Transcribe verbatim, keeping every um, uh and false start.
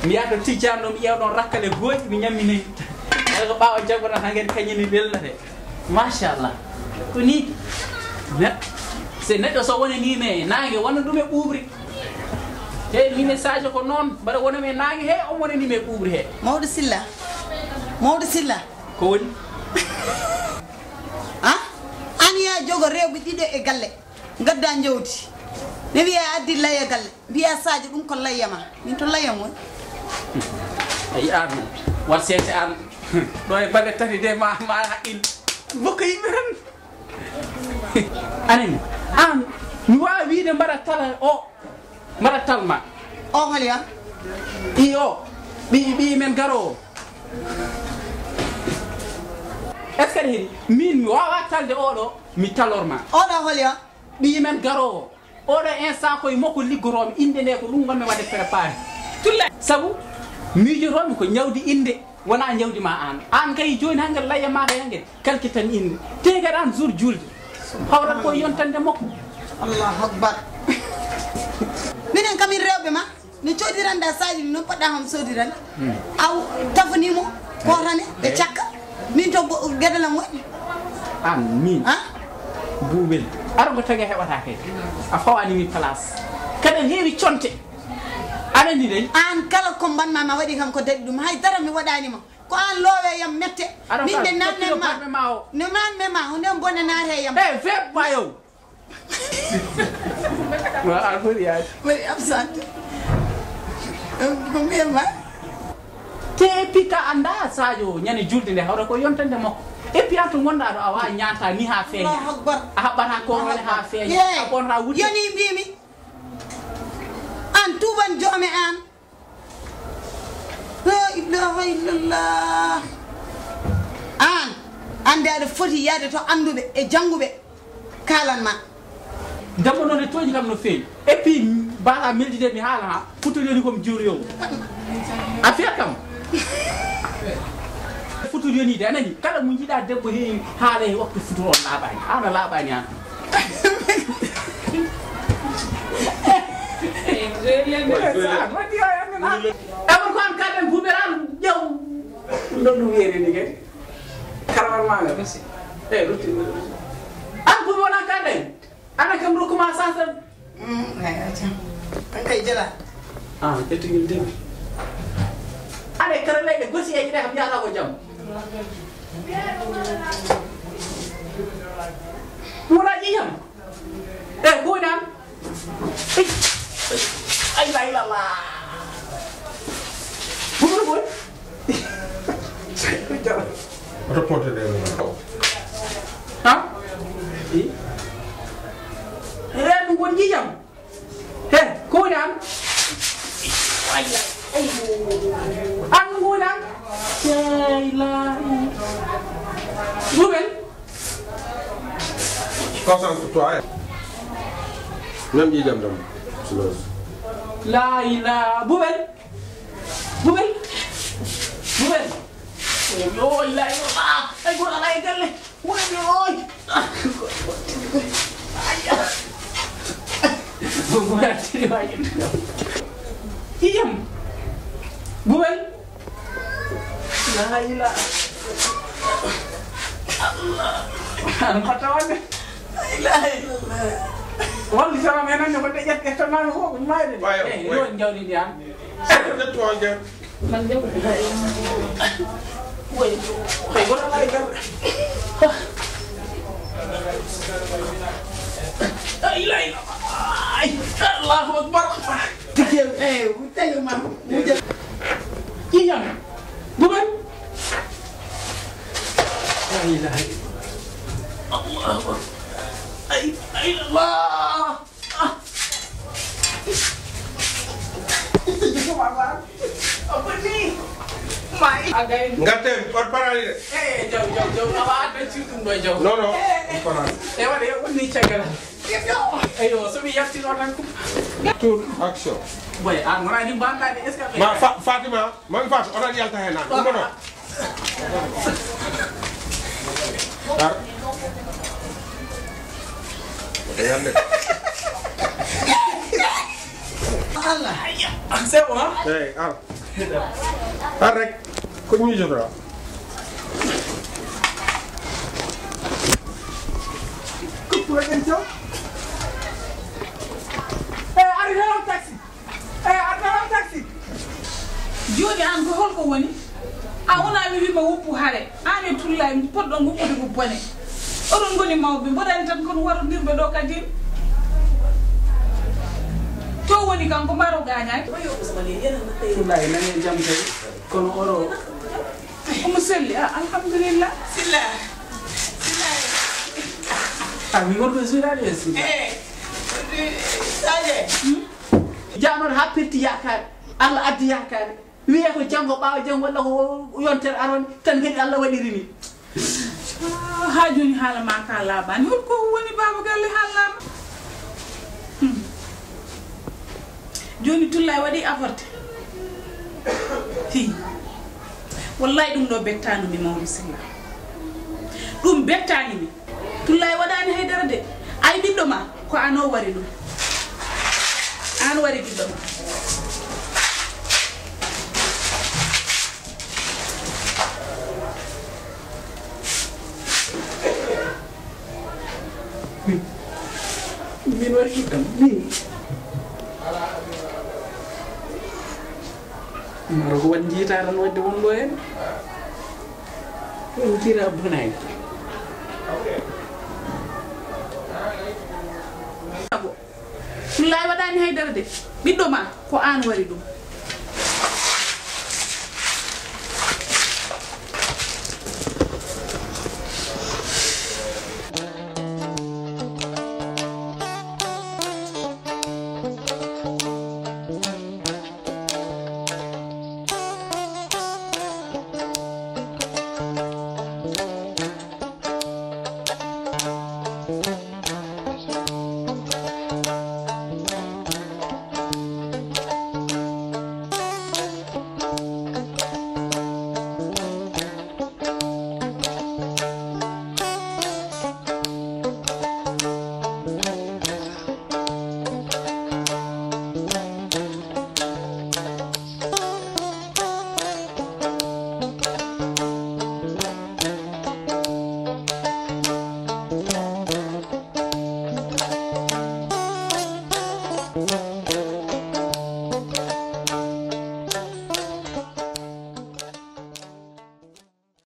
Mi yaha to Tijjaan ɗo, mi ƴeewa ɗon rakkale gooƴi, mi ñammina. Ay ko ɓaawo janngo tan, hangen kañum ni lelnate. Machallah. Ko ni. Ne-, se neɗɗo so wonaniima e naange, wona ɗum e ɓuuɓri. Te min e Sadio ko noon, mbaɗa wona mi e naange he, on wonaniima e ɓuuɓri he. Mawɗo Silla. Mawɗo Silla. Ko woni? Ah? An ya jogo rewɓe ɗiɗo e galle. Ngadda jawdi. Ne wiya addi layya galle. Mbiya Sadio ɗum ko layya ma. Min to layya mon. Ay an. Wat seete an. Ɗo e balɗe tati de ma, ma haqqil. Bokka yimɓe tan. Anani. An. Mi waawi wiide mbaɗa tala o. Mbaɗa tal ma. O holi ya? I o. Ɓi, ɓi men garo o. Est-ce que aɗa heɗi? Min mi waawa talde oɗo, mi talor ma. Oɗo holi ya? Ɓiyi men garoowo. Oɗo instant koye makko liggotoomi, innde nde ko ɗum ngonmi waɗde préparé. Tulla. Sabu miijotoomi ko ñawdi innde, wonaa ñawdi ma aan. Aan kay jooni hanngel layya ma kay hanngel, kalkitan innde. Te kadi aan jour juulde. Hawrat ko yontande makko. Allahu Akbar. Minen kam min rewɓe ma. No coodiranɗa Sadio ni, noon poɗɗa kam soodiran. Aw, tafani mo, kootane, ɓe cakka. Min to bo-, geɗalam waɗi. An, min? Ha? Buubel. Ara ko tagi a heɓata kay. A fawani mi place. Kaɗa heewi conte. Aɗa anndi de. An kala ko mbanma ma waɗi kam ko daɗi ɗum. Hay dara mi waɗani ma. Ko an loowe yam mette. Aɗa min de nan men ma. No nan men ma, hono bone naate yam. Eh, feb ma yow. Wa a foti yaade. Mbaɗi absente. Ɗum ko mbiyatma? Te et puis ka annda Sadio ñande julde nde hawra ko yontande makko. Et puis an to ngonɗa ɗo a wawa ñaata ni ha feeña. Allahu Akbar. A haɓɓata ko woni ha feeña. Ye. A ɓonta wutte. Yoni mbimi. An tuuban joome an. La ilaha illallah. An, annde aɗa foti yahde to annduɓe e jannguɓe kaalan ma. Debbo noon e tooñi kam no feewi. Et puis, mbaawa miljide mi haala ha, futuri yoni ko mi juuri yo. A fiyat kam. Futuri yoni de, a nani? Kala mo njiɗa debbo heewi haala e waktu futuro on laaɓaani. An a laaɓaani an. Ewan ko an kaɗen buɓeran ƴew. Ɗum ɗum wiyete ni kadi. Karawan ma nga. Eh, rutti. An buɓe wona kaɗen. Ana kam rukkuma sasa. Mm, ay, aca. An kay jela. Ah, ƴettugel demi. Ane kala leyɗe gosi e ƴiɗa kam yahata ko jam. Mura ƴiƴam. Eh, kuunan. Ay, la ilaha illallah. Bubur boy. Oto porte de. Ha? I? Ren ngon ƴiƴam. He, kuunan. Ay, ay. An kuunan. Ay, la. Bubel. Concentre-toi. Même ƴiƴam dam. Slow. La ilaha. Bubel. Bubel. Bubel. Yo, la ilaha. Ay, goɗɗo ala e galle. Bubel, oy. Bubel. Iyam. Bubel. La ilaha. Allah. An kata wonde. La ilaha illallah. Wonde sama men nan ko de ƴette to nan ko ko mayde. Wayo, eh, wayo. Yo jawdi ndi an. Ƴetto on jam. Man jawdi. Way. Way wala lay gar. La ilaha illallah. Ay, Allahu akbar. Tayo, eh, tayo ma. Iyam. Bukan. La ilaha illallah. Allahu akbar. Ay, ay, Allah. Ah. Aboni. Mai. Again. Ngatten, on parani de. Eh, jaw, jaw, jaw. Awa adda ciwtum ɗo, jaw. Non, non, on parani. E waɗa, e wonni caggal. Eyo, so mi yaltino tan ko. Tour, action. Boy, an wona ni mbanɗa de, est-ce que ma Fa-, Fatima, mami Fatou, onon yalta hen nan. Ɗum non. Ar. Yande. Allah. C'est bon, hein? Hey, ar. Ar rek, ko miijotoɗaa? Ko pour den to? Eh, ari hello taxi. Eh, ari hello taxi. Jooni aan ko holko woni? A wonaa mi wiima woppu hare. Aan e Tullaay potɗon woppude ko bone. Oɗon ngoni mawɓe, mboɗani tan kono warondirɓe ɗo kadi. To woni kanko, maro gaañaaki. Tullaay nani e jam kay, kono oro. Omo selli, ah, alhamdulillah. Silla. Silla. Ah, mi gorko suuɗaani e silla. Eh. Saje. Jaanon haa pirti yaakaare. Allah addi yaakaare. Wiyee ko janngo, ɓaawo janngo, walla ko yontere aron, tan kadi Allah waɗiri ni. Ah, haa jooni haala maa kaa laaɓaani. Hol ko woni baaba galle haala laaɓa? Hmm. Jooni Tullaay waɗi avorté. Hi. Wallaay ɗum ɗo bettaano mi, Mawdo Silla. Ɗum bettaani mi. Tullaay waɗaani haydara de. Ay ɓiɗɗo ma, ko aan o wari ɗum. Aan wari ɓiɗɗo ma. Min, min waɗi kam, min. Maro ko waɗi njiita tan waɗde won ɗo heen. Ɗum tira bonaani. Tullaay waɗaani haydara de. Ɓiɗɗo ma, ko aan wari ɗum.